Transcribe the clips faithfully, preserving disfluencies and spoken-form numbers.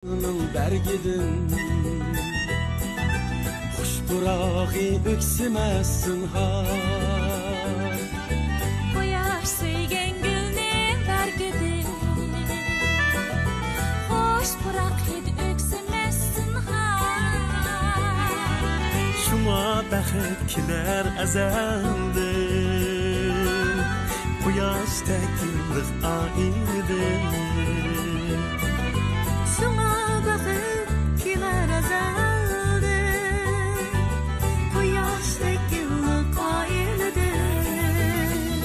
بەرگىدىن خۇش پۇراقى ئۆكسىمەس زىنھار. قۇياش سۆيگەن گۈلنى بەرگىدىن خۇش پۇراق ھىد ئۆكسىمەس زىنھار. شۇڭا بەخت كېلەر ئەزەلدىن، قۇياشتەك يىللىق ئائىلىدىن. شۇڭا بەخت كېلەر ئەزەلدىن، قۇياشتەك يىللىق ئائىلىدىن.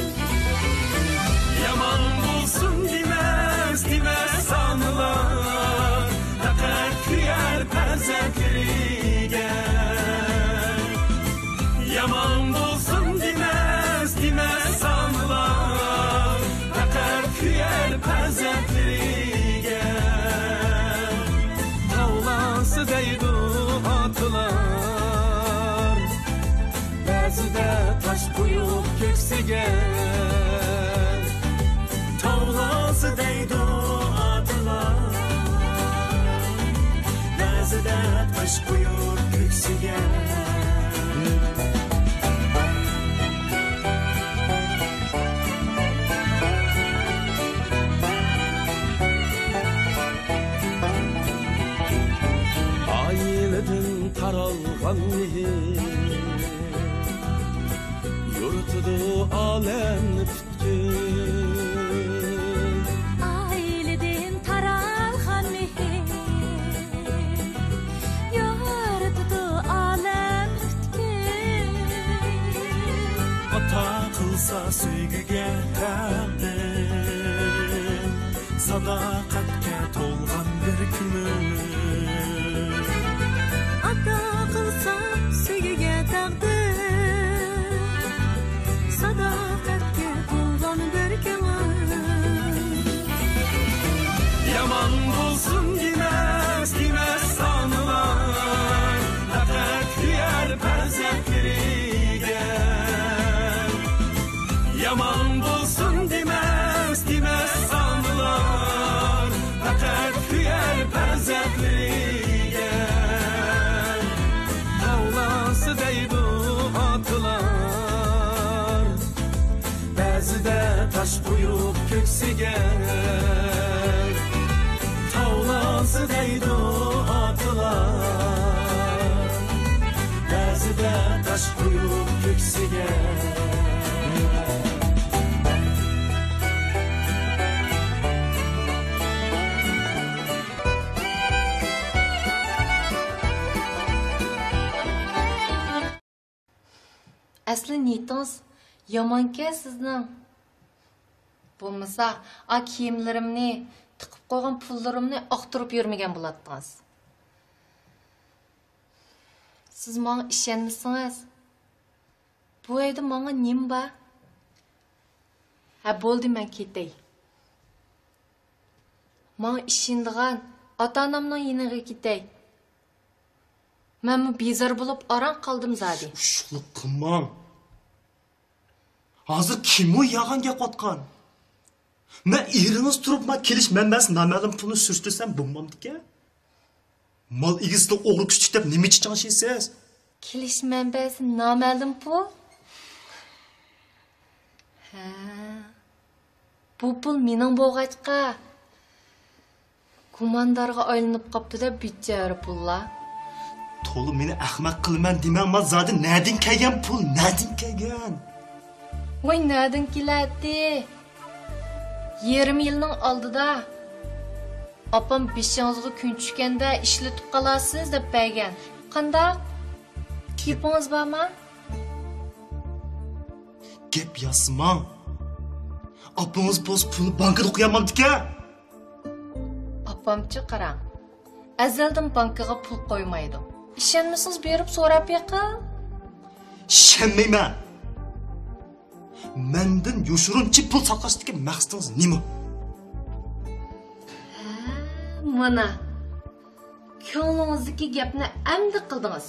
يامان بولسۇن دېمەس، دېمەس ئانىلار، پەقەت كۆيەر پەرزەنتلىرىگە. يامان بولسۇن دېمەس، دېمەس ئانىلار، پەقەت كۆيەر پەرزەنتلىرىگە. تاۋلانسا دەيدۇ ئاتىلار، بەزىدە تاش قويۇپ كۆكسىگە. تاۋلانسا دەيدۇ ئاتىلار، بەزىدە تاش قويۇپ كۆكسىگە. ئائىلىدىن تارالغان مېھىر يورۇتىدۇ ئالەمنى پۈتكۈل. ئائىلىدىن تارالغان مېھىر يورۇتىدۇ ئالەم پۈتكۈل. ئاتا قىلسا سۆيگۈگە تەقدىر، ساداقەتكە تولغان بىر كۆڭۈل. ئاتا قىلسا سۆيگۈگە تەقدىر، ساداقەتكە تولغان بىر كۆڭۈل. يامان بولسۇن دېمەس، دېمەس ئانىلار، پەقەت كۆيەر پەرزەنتلىرىگە. يامان بولسۇن دېمەس، دېمەس ئانىلار، پەقەت كۆيەر پەرزەنتلىرىگە. تاۋلانسا دەيدۇ ئاتىلار، بەزىدە تاش قويۇپ كۆكسىگە. تاۋلانسا دەيدۇ ئاتىلار، بەزىدە تاش قويۇپ كۆكسىگە. ئەسلى نىيىتىڭىز يامانكەن سىزنىڭ. بولمىسا، ئا كىيىملىرىمنى، تىقىپ قويغان پۇللىرىمنى ئاختۇرۇپ يۈرمىگەن بولاتتىڭىز. سىز ماڭا ئىشەنمىسىڭىز، بۇ ئۆيدە ماڭا نېمە بار؟ ھە، بولدى، مەن كېتەي. ماڭا ئىشىنىدىغان ئاتا-ئانامنىڭ يېنىغا كېتەي. مەنمۇ بىزار بولۇپ ئاران قالدىم زادى. ئۇششۇقلۇق قىلماڭ. ھازىر كىم ئۇ يالغان گەپ قىلىۋاتقان؟ مەن ئېرىڭىز تۇرۇپ، ما كېلىش مەنبەسى نامەلۇم پۇلنى سۈرۈشتۈرسەم بولمامدىكەن؟ مال ئىگىسىنى ئوغرى كۈتۈك دەپ نېمە ئۈچۈن چاڭشىيسىز؟ كېلىش مەنبەسى نامەلۇم پۇل؟ ھە، بۇ پۇل مېنىڭ بولغاچقا، گۇماندارغا ئايلىنىپ قاپتۇ-دە بىچارە پۇللار. تولا مېنى ئەخمەق قىلىمەن دېمەڭ، ما زادى نەدىن كەلگەن پۇل، نەدىن كەلگەن؟ ۋاي، نەدىن كېلەتتى؟ يېرىم يىلنىڭ ئالدىدا ئاپام بېشىڭىزغا كۈن چۈشكەندە ئىشلىتىپ قالارسىز دەپ بەرگەن. قانداق؟ گېپىڭىز بارمۇ؟ گەپ ياسىماڭ. ئاپىڭىز بولسا پۇلنى بانكىدا قويالمامدىكەن. ئاپامچۇ قاراڭ، ئەزەلدىن بانكىغا پۇل قويمايدۇ. ئىشەنمىسىڭىز بېرىپ سوراپ بېقىڭ. ئىشەنمەيمەن. مەندىن يوشۇرۇنچە پۇل ساقلاشتىكى مەقسىتىڭىز نېمە؟ ھە، مانا، كۆڭلىڭىزدىكى گەپنى ئەمدى قىلدىڭىز.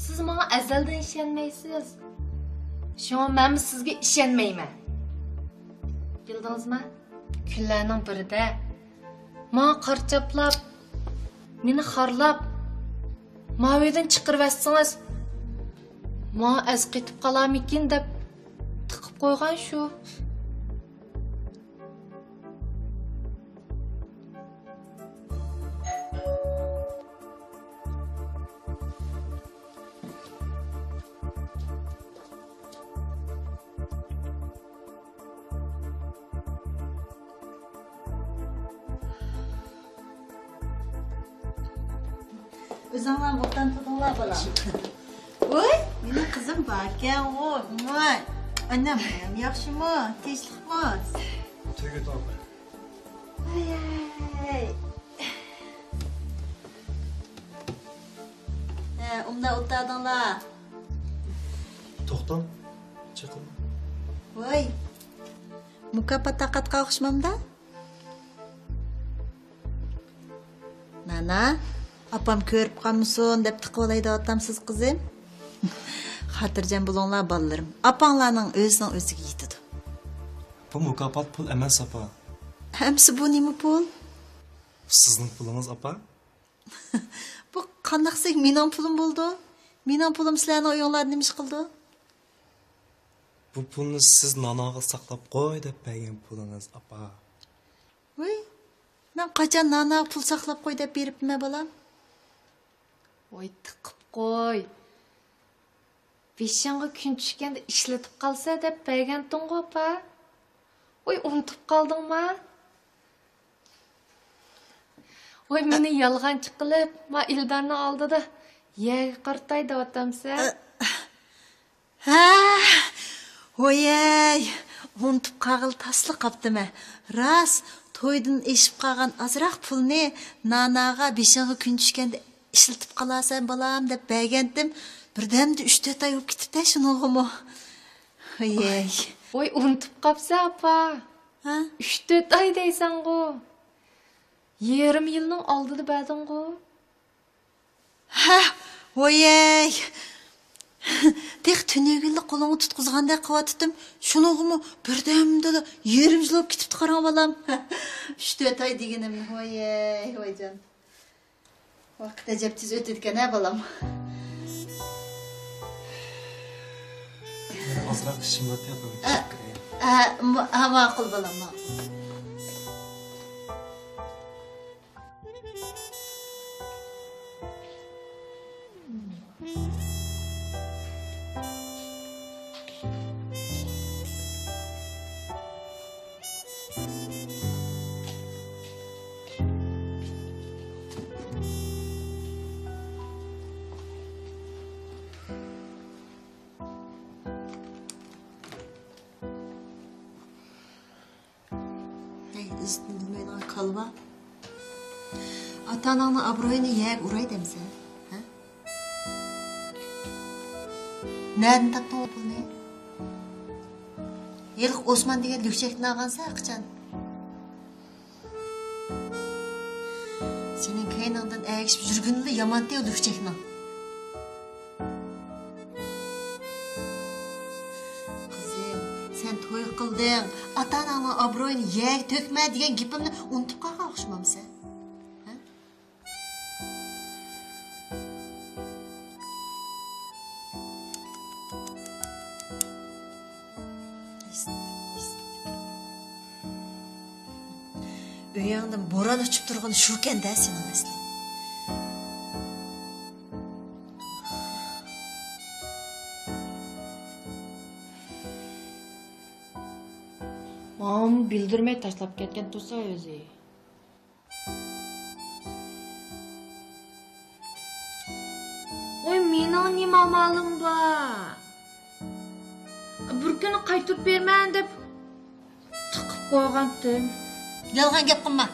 سىز ماڭا ئەزەلدىن ئىشەنمەيسىز. شۇڭا مەنمۇ سىزگە ئىشەنمەيمەن. بىلدىڭىزما؟ كۈنلەرنىڭ بىرىدە ماڭا قارا چاپلاپ، مېنى خارلاپ، ماۋۇ يەردىن چىقىرىۋەتسىڭىز، ماڭا ئەز قېتىپ قالارمىكىن دەپ تىقىپ قويغان شۇ. ئۆزۈڭلار ئوبدان تۇردۇڭلار، بالام. ۋوي، مېنىڭ قىزىم باركەنغۇ. ۋوي، ئانام، ئانام ياخشىمۇ؟ تىنچلىقمۇ؟ تۈگىدى، ئاپا. ۋاي. ھە، ئۇنداق ئولتۇردۇڭلار. توختاڭ، چېقىلما. ۋوي، مۇكاپات تارقاتقان ئوخشىمامدا؟ نانا، ئاپام كۆرۈپ قالمىسۇن دەپ تىقىۋالاي دەۋاتامسىز، قىزىم؟ خاتىرجەم بولۇڭلار، بالىلىرىم. ئاپاڭلارنىڭ ئۆزىنىڭ ئۆزىگە يېتىدۇ. بۇ مۇكاپات پۇل ئەمەس، ئاپا. ئەمسە بۇ نېمە پۇل؟ سىزنىڭ پۇلىڭىز، ئاپا. بۇ قانداق دېسەك مېنىڭ پۇلۇم بولىدۇ؟ مېنىڭ پۇلۇم سىلەرنىڭ ئۆيۈڭلاردا نېمە ئىش قىلىدۇ؟ بۇ پۇلنى سىز ناناغا ساقلاپ قوي دەپ بەرگەن پۇلىڭىز، ئاپا. ۋوي، مەن قاچان ناناغا پۇل ساقلاپ قوي دەپ بېرىپتىمەن، بالام؟ ۋاي، تىقىپ قوي. بېشىڭغا كۈن چۈشكەندە ئىشلىتىپ قالسا دەپ بەرگەنتىڭغۇ، ئاپا. ۋاي، ئۇنتۇپ قالدىڭما؟ ۋاي، مېنى يالغانچى قىلىپ، ما ئىلدارنىڭ ئالدىدا يەرگە قارىتاي دەۋاتامسەن؟ ھە، ھويەي، ئۇنتۇپ قالغىلى تاسلا قاپتىمەن. راست، تويدىن ئېشىپ قالغان ئازراق پۇلنى ناناغا بېشىڭغا كۈن چۈشكەندە ئىشلىتىپ قالارسەن، بالام، دەپ بەرگەنتىم. بىردەمدە ئۈچ تۆت ئاي بولۇپ كېتىپتە شۇنىڭغىمۇ. ھويەي. ۋوي، ئۇنتۇپ قاپسەن، ئاپا. ھە؟ ئۈچ تۆت ئاي دەيسەنغۇ. يېرىم يىلنىڭ ئالدىدا بەردىڭغۇ. ھە، ۋويەي. تېخى تۈنۈگۈنلا قولۇڭغا تۇتقۇزغاندەك قىلىۋاتىتتىم. شۇنىڭغىمۇ بىردەمدىلا يېرىم يىل بولۇپ كېتىپتۇ، قاراڭ، بالام. ئۈچ تۆت ئاي دېگىنىم، ۋويەي، ۋايجان. ۋاقىت ئەجەب تېز ئۆتىدىكەن ھە، بالام. ئازراق ئىشىم بار، تېلېفون ئە، كىرىپ كىرەي. ئە، ما-، ھە، ماقۇل، بالام، ماقۇل. ھەي، ئىززىتىنى بىلمەيدىغان كالۋا. ئاتا-ئاناڭنىڭ ئابرۇيىنى يەرگە ئۇراي دەمسەن؟ ھە؟ نەدىن تاپتىڭ ئۇ پۇلنى؟ ھېلىقى ئوسمان دېگەن لۈكچەكتىن ئالغانسەن قاچان؟ سېنىڭ كەينىڭدىن ئەگىشىپ يۈرگىنىلا يامانتى ئۇ لۈكچەكنىڭ. قىزىم، سەن توي قىلدىڭ، ئاتا-ئاناڭنىڭ ئابرۇيىنى يەرگە تۆكمە دېگەن گېپىمنى ئۇنتۇپ قالغان ئوخشىمامسەن؟ ھە؟ ئۆيۈڭدىن بوران ئۇچۇپ تۇرغىنى شۇكەن-دە سېنىڭ ئەسلى. ماڭىمۇ بىلدۈرمەي تاشلاپ كەتكەن تۇرسا ئۆزى. ۋاي، مېنىڭ نېمە ئامالىم بار؟ بىر كۈنى قايتۇرۇپ بېرىمەن دەپ تىقىپ قويغانتىم. يالغان گەپ قىلما.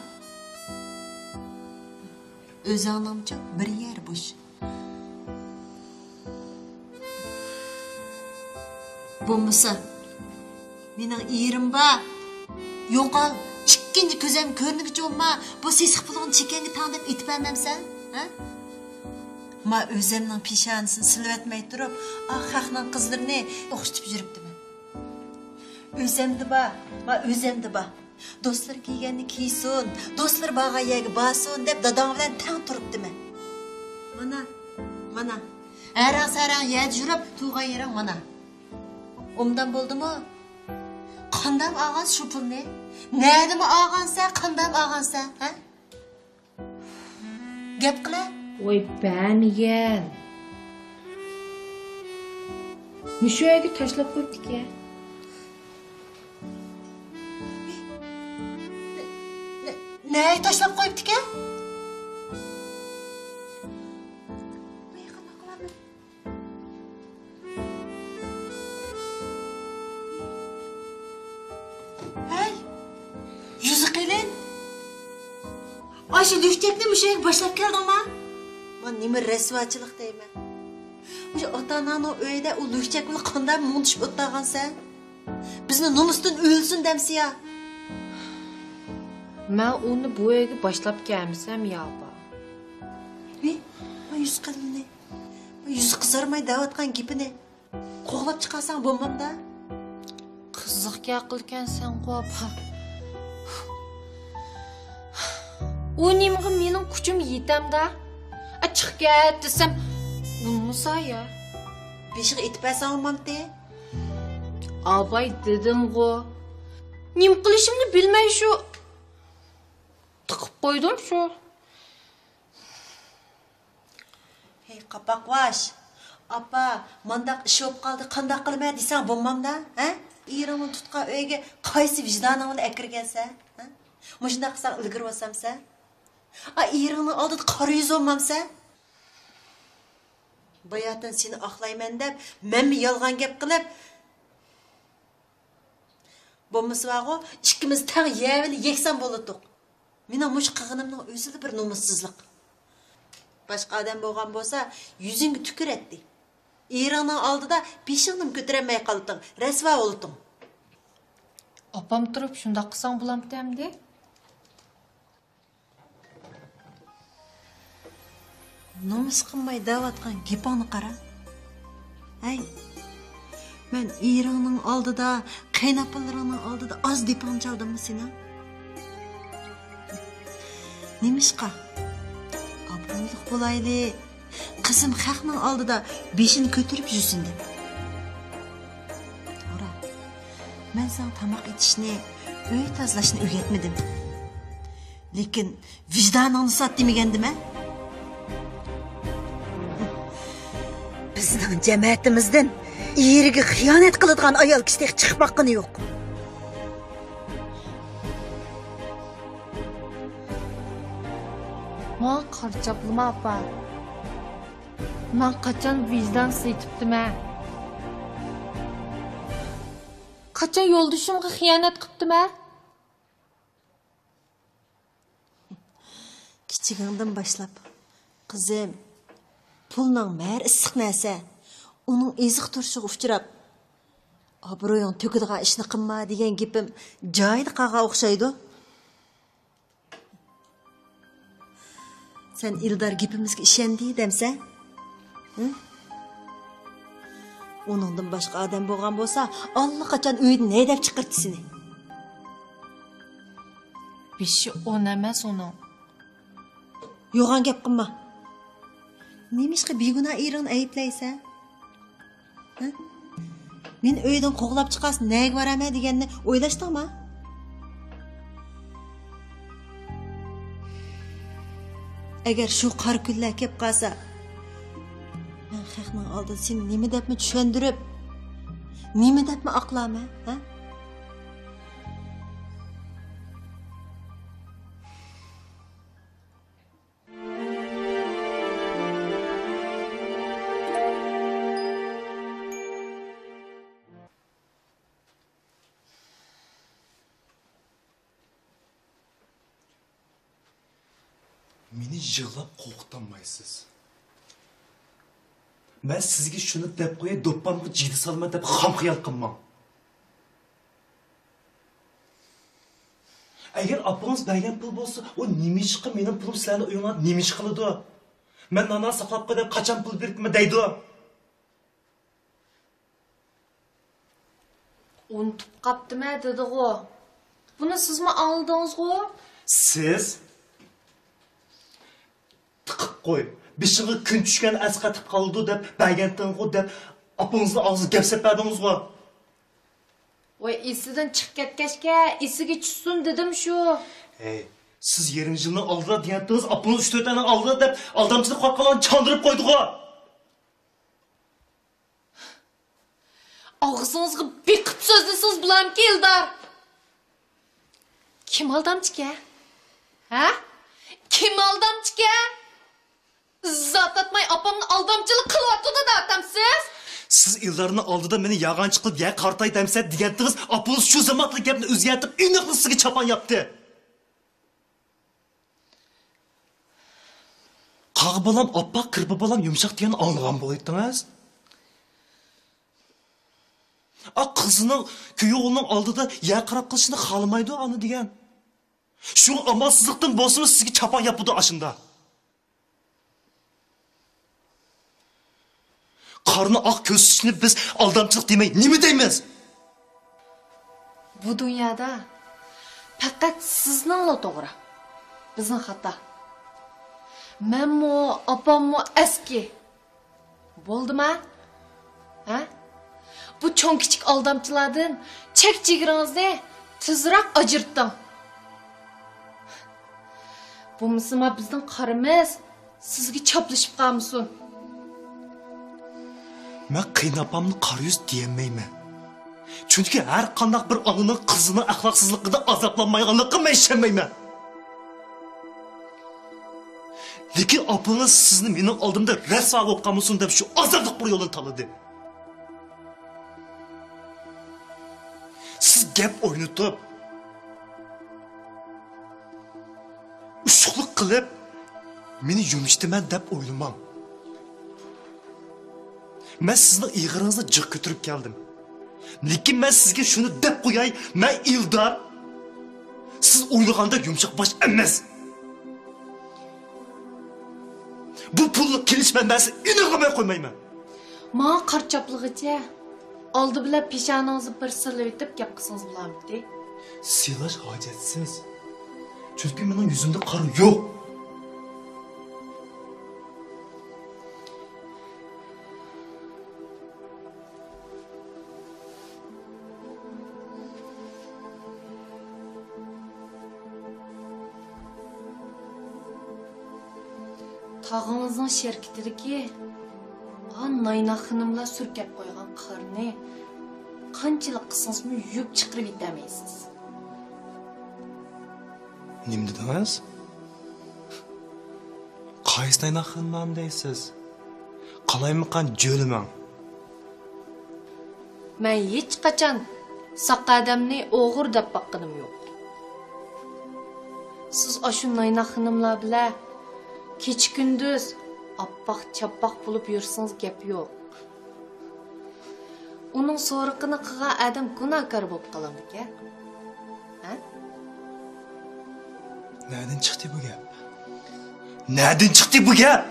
ئۆزۈڭنىڭچۇ بىر يەر بوش. بولمىسا، مېنىڭ ئېرىم بار. يوقال، ئىككىنچى كۆزۈم كۆرۈنگۈچە بولما، بۇ سېسىق پۇلۇڭنى چېكەڭگە تاڭ دەپ ئېتىپ بەرمەمسەن، ھە؟ ما ئۆزۈمنىڭ پېشانىسىنى سىلىۋەتمەي تۇرۇپ، ئا، خەقنىڭ قىزلىرىنى ئوخشىتىپ يۈرۈپتىمەن. ئۆزۈمدە بار، ما ئۆزۈمدە بار. دوستلىرى كىيگەننى كىيسۇن، دوستلىرى بارغان يەرگە بارسۇن دەپ داداڭ بىلەن تەڭ تۇرۇپتىمەن. مانا، مانا، ھەرەڭ-سەرەڭ يەردە يۈرۈپ تۇرغان يېرىڭ مانا. ئوبدان بولدىمۇ؟ قانداق ئالغانسەن شۇ پۇلنى؟ نەدىمۇ ئالغانسەن، قانداق ئالغانسەن، ھە؟ گەپ قىلە. ۋاي، بەرمىگەن. مۇشۇ يەرگە تاشلاپ قويۇپتىكەن. نە-، نەگە تاشلاپ قويۇپتىكەن؟ ھەي، يۈزى قېلىن. ئاشۇ لۈكچەكنى مۇشۇ يەرگە باشلاپ كەلدىڭما؟ ما نېمە رەسۋاچىلىق دەيمەن. مۇشۇ ئاتا-ئاناڭنىڭ ئۆيىدە ئۇ لۈكچەك بىلەن قانداق مۇڭدىشىپ ئولتۇرغانسەن؟ بىزنى نومۇستىن ئۆلسۇن دەمسىيا؟ مەن ئۇنى بۇ يەرگە باشلاپ كەلمىسەم يا ئاپا؟ ۋى، ما يۈزى قېلىننى، ما يۈزى قىزارماي دەۋاتقان گېپىنى قوغلاپ چىقارساڭ بولمامدا؟ قىزىق گەپ قىلىكەنسەنغۇ، ئاپا. ئۇ نېمىغا مېنىڭ كۈچۈم يېتەمدا؟ ئا، چىق كەت دېسەم، بولمىسا يا. بېشىغا ئېتىپ بەرسەڭ بولمامتى؟ ئاۋاي دېدىمغۇ. نېمە قىلىشىمنى بىلمەي شۇ. تىقىپ قويدۇم شۇ. ھەي، قاپاقباش! ئاپا، مانداق ئىش بولۇپ قالدى، قانداق قىلىمەن دېسەڭ بولمامدا، ھە؟ ئېرىڭنى تۇتقان ئۆيگە قايسى ۋىجدانىڭ بىلەن ئەكىرگەنسەن، ھە؟ مۇشۇنداق قىلساڭ ئىلگىرى بولسامسەن؟ ئا، ئېرىڭنىڭ ئالدىدا قارا يۈز بولمامسەن؟ باياتىن سېنى ئاقلايمەن دەپ، مەنمۇ يالغان گەپ قىلىپ، بولمىسا بارغۇ، ئىككىمىز تەڭ يەۋىلى يەكسان بولاتتۇق. مېنىڭ مۇشۇ قىلغىنىمنىڭ ئۆزىلا بىر نومۇسسىزلىق. باشقا ئادەم بولغان بولسا، يۈزۈڭگە تۈكۈرەتتى. ئېرىڭنىڭ ئالدىدا بېشىڭنىمۇ كۆتۈرەلمەي قالاتتىڭ، رەسۋا بولاتتىڭ. ئاپام تۇرۇپ شۇنداق قىلساڭ بولامتى ئەمدى؟ نومۇس قىلماي دەۋاتقان گېپىڭنى قارا. ھەي، مەن ئېرىڭنىڭ ئالدىدا، قېيىنئاپىلىرىڭنىڭ ئالدىدا ئاز دېپىڭنى چالدىممۇ سېنىڭ؟ نېمىشقا؟ ئابرۇيلۇق بولايلى، قىزىم خەقنىڭ ئالدىدا بېشىنى كۆتۈرۈپ يۈرسۇن دەپ. قارا، مەن ساڭا تاماق ئېتىشنى، ئۆي تازىلاشنى ئۆگەتمىدىم. لېكىن ۋىجدانىڭنى سات دېمىگەندىمەن. بىزنىڭ جەمەتىمىزدىن ئېرىگە خىيانەت قىلىدىغان ئايال كىشى تېخى چىقىپ باققىنى يوق. ماڭا قارا چاپلىما، ئاپا. مەن قاچان ۋىجدان سېتىپتىمەن؟ قاچان يولدىشىمغا خىيانەت قىپتىمەن؟ كىچىكىڭدىن باشلاپ، قىزىم، پۇلنىڭ مەھىرى ئىسسىق نەرسە، ئۇنىڭ ئېزىق تۇرشىغا ئۇچراپ، ئابرۇيۇڭ تۆكىدىغان ئىشنى قىلما دېگەن گېپىم جايىدا قالغان ئوخشايدۇ. سەن ئىلدار گېپىمىزگە ئىشەندى دەمسەن؟ ھە؟ ئۇنىڭدىن باشقا ئادەم بولغان بولسا، ئاللىقاچان ئۆيدىن ھەيدەپ چىقىرتتى سېنى. بېشى ئون ئەمەس ئۇنىڭ. يوغان گەپ قىلما. نېمىشقا بىگۇناھ ئېرىڭنى ئەيىبلەيسەن؟ ھە؟ مېنى ئۆيدىن قوغلاپ چىقارسا نەگە بارامەن دېگەننى ئويلاشتىڭما؟ ئەگەر شۇ قارا كۈنلەر كەپ قالسا، مەن خەقنىڭ ئالدىدا سېنى نېمە دەپمۇ چۈشەندۈرۈپ، نېمە دەپمۇ ئاقلارمەن، ھە؟ مېنى يىغلاپ قورقۇتالمايسىز. مەن سىزگە شۇنى دەپ قوياي، دوپپامغا جىدە سالىمەن دەپ خام خىيال قىلماڭ. ئەگەر ئاپىڭىز بەرگەن پۇل بولسا، ئۇ نېمىشقا مېنىڭ پۇلۇم سىلەرنىڭ ئۆيۈڭلاردا نېمىش قىلىدۇ؟ مەن ناننى ساقلاپ قوي دەپ قاچان پۇل بېرىپتىمەن دەيدۇ؟ ئۇنتۇپ قاپتىمەن دېدىغۇ. بۇنى سىزمۇ ئاڭلىدىڭىزغۇ؟ سىز؟ تىقىپ قوي. بېشىڭغا كۈن چۈشكەن ئەسقاتىپ قالىدۇ دەپ بەرگەنتىڭغۇ دەپ ئاپىڭىزنىڭ ئاغزىغا گەپ سەپ بەردىڭىزغۇ؟ ۋاي، ئېسىدىن چىقىپ كەتكەچكە ئېسىگە چۈشسۇن دېدىم شۇ. ھەي، سىز يېرىم يىلنىڭ ئالدىدا دېگەنتىڭىز ئاپىڭىز ئۈچ-تۆت ئاينىڭ ئالدىدا دەپ ئالدامچىلىق قىلىۋاتقانلارنى چاندۇرۇپ قويدىغۇ. ئاغزىڭىزغا بېقىپ سۆزلىسىڭىز بولامكى، ئىلدار؟ كىم ئالدامچىكەن؟ ھە؟ كىم ئالدامچىكەن؟ ئىززەت ئاتماي ئاپامنى ئالدامچىلىق قىلىۋاتىدۇ دەۋاتامسىز؟ سىز ئىلدارنىڭ ئالدىدا مېنى يالغانچى قىلىپ يەر قارىتاي دەمسە دېگەنتىڭىز، ئاپىڭىز شۇ زامانلا گەپنى ئۆزگەرتىپ ئېنىقلا سىزگە چاپان ياپتى. قاغا بالام ئاپئاق، كىرپە بالام يۇمشاق دېگەننى ئاڭلىغان بولۇۋېتىڭىز. ئا، قىزىنىڭ كۈيئوغلىنىڭ ئالدىدا يەر قاراپ قېلىشنى خالىمايدۇ ئانا دېگەن. شۇڭا ئامالسىزلىقتىن بولسىمۇ سىزگە چاپان ياپىدۇ ئاشۇندا. قارنى ئاق كۆرسىتىشنى بىز ئالدامچىلىق دېمەي نېمە دەيمىز؟ بۇ دۇنيادا پەقەت سىزنىڭلا توغرا، بىزنىڭ خاتا. مەنمۇ، ئاپاممۇ ئەسكى. بولدىما؟ ھە؟ بۇ چوڭ-كىچىك ئالدامچىلاردىن چەك-چېگرىڭىزنى تېزراق ئاجرىتىڭ. بولمىسىما بىزنىڭ قارىمىز سىزگە چاپلىشىپ قالمىسۇن. مەن قېيىنئاپامنى قارا يۈز دېيەلمەيمەن. چۈنكى ھەر قانداق بىر ئانىنىڭ قىزىنىڭ ئەخلاقسىزلىقىدا ئازابلانمايدىغانلىقىغا مەن ئىشەنمەيمەن. لېكىن ئاپىڭىز سىزنى مېنىڭ ئالدىمدا رەسۋا بولۇپ قالمىسۇن دەپ شۇ ئازابلىق بىر يولنى تاللىدى. سىز گەپ ئوينىتىپ، ئۇششۇقلۇق قىلىپ، مېنى يۇمشىتىمەن دەپ ئويلىماڭ. مەن سىزنىڭ ئېغىرىڭىزنى جىق كۆتۈرۈپ كەلدىم. لېكىن مەن سىزگە شۇنى دەپ قوياي، مەن ئىلدار سىز ئويلىغاندەك يۇمشاق باش ئەمەس. بۇ پۇللۇق كېلىش مەنبەسىنى ئېنىقلىماي قويمايمەن. ماڭا قارا چاپلىغىچە، ئالدى بىلەن پېشانىڭىزنى بىر سىلىۋېتىپ گەپ قىلسىڭىز بولامتى؟ سىلاش ھاجەتسىز. چۈنكى مېنىڭ يۈزۈمدە قارا يوق. تاغىڭىزنىڭ شىركىتىدىكى ئا ناينا خېنىملار سۈركەپ قويغان قارنى قانچىلىك قىلسىڭىزمۇ يۇيۇپ چىقىرىپ يېتەلمەيسىز. نېمە دېدىڭىز؟ قايسى ناينا خېنىملارنى دەيسىز؟ قالايمىقان جۆلىمەڭ. مەن ھېچقاچان ساق ئادەمنى ئوغرى دەپ باققىنىم يوق. سىز ئاشۇ ناينا خېنىملار بىلەن كېچە-كۈندۈز ئاپئاق-چاپئاق بولۇپ يۈرسىڭىز گەپ يوق. ئۇنىڭ سورىقىنى قىلغان ئادەم گۇناھكار بولۇپ قالامدىكەن؟ ھە؟ نەدىن چىقتى بۇ گەپ؟ نەدىن چىقتى بۇ گەپ؟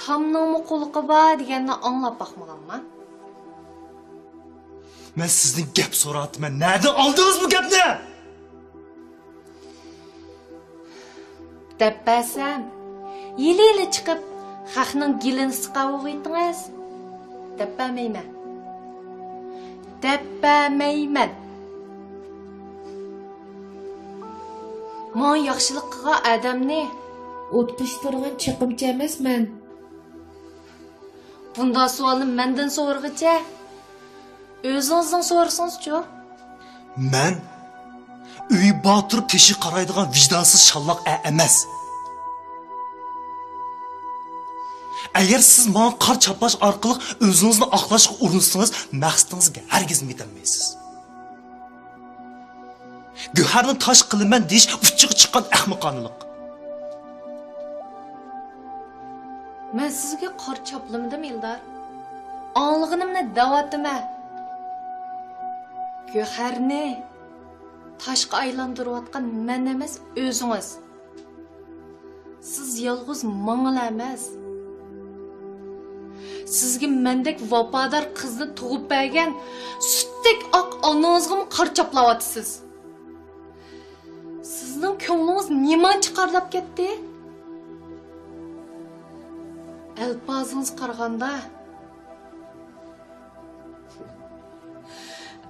تامنىڭمۇ قۇلىقى بار دېگەننى ئاڭلاپ باقمىغانما؟ مەن سىزدىن گەپ سوراۋاتىمەن، نەدىن ئالدىڭىز بۇ گەپنى؟ دەپ بەرسەم، ھىيلە-ھىيلە چىقىپ، خەقنىڭ گېلىنى سىقاۋېتىڭىز. دەپ بەرمەيمەن. دەپ بەرمەيمەن. ماڭا ياخشىلىق قىلغان ئادەمنى ئوتقا ئىتتىرىدىغان چېقىمچى ئەمەسمەن. بۇنداق سوئالنى مەندىن سورىغىچە، ئۆزىڭىزدىن سورىسىڭىزچۇ؟ مەن ئۆيى بار تۇرۇپ تېشىغا قارايدىغان ۋىجدانسىز شاللاق ئەر ئەمەس. ئەگەر سىز ماڭا قار چاپلاش ئارقىلىق ئۆزىڭىزنى ئاقلاشقا ئۇرۇنسىڭىز، مەقسىتىڭىزگە ھەرگىزمۇ يېتەلمەيسىز. گۆھەرنى تاش قىلىمەن دېيىش ئۇچىغا چىققان ئەخمىقانىلىق. مەن سىزگە قار چاپلىمىدىم، ئىلدار. ئاڭلىغىنىمنى دەۋاتىمەن. گۆھەرنى تاشقا ئايلاندۇرۇۋاتقان مەن ئەمەس، ئۆزىڭىز. سىز يالغۇز ماڭىلا ئەمەس، سىزگە مەندەك ۋاپادار قىزنى تۇغۇپ بەرگەن سۈتتەك ئاق ئانىڭىزغىمۇ قارا چاپلاۋاتىسىز. سىزنىڭ كۆڭلىڭىز نېمانچە قارىلاپ كەتتى؟ ئەلپازىڭىزغا قارىغاندا،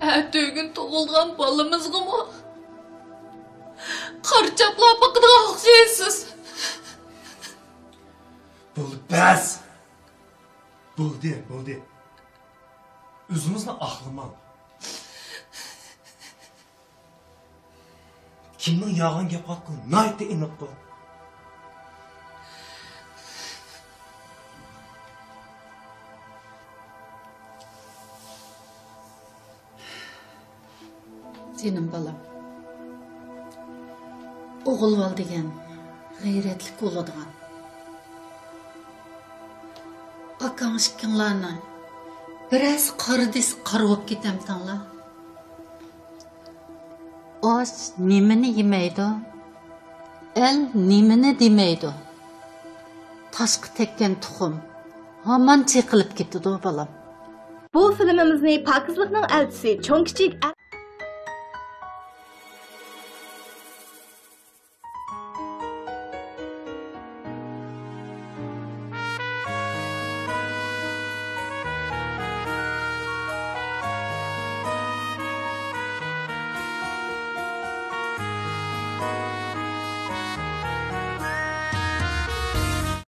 ئەتىگۈن تۇغۇلغان بالىمىزغىمۇ قارا چاپلاپ باقىدىغان ئوخشايسىز. بولدى، بەس! بولدى، بولدى. ئۆزىڭىزنى ئاقلىماڭ. كىمنىڭ يالغان گەپ قىلغانلىقى ناھايىتى ئېنىققۇ. جېنىم بالام، ئوغۇل بالا دېگەن غەيرەتلىك بولىدىغان. ئاكاڭ ئىككىڭلارنى بىرەرسى قارا دېسە قارا بولۇپ كېتەمتىڭلار. ئاچ نېمىنى يېمەيدۇ، ئەل نېمىنى دېمەيدۇ. تاشقا تەگكەن تۇخۇم ھامان چېقىلىپ كېتىدۇ، بالام. بۇ فىلىمىمىزنى پاكىزلىقنىڭ ئەلچىسى، چوڭ كىچىك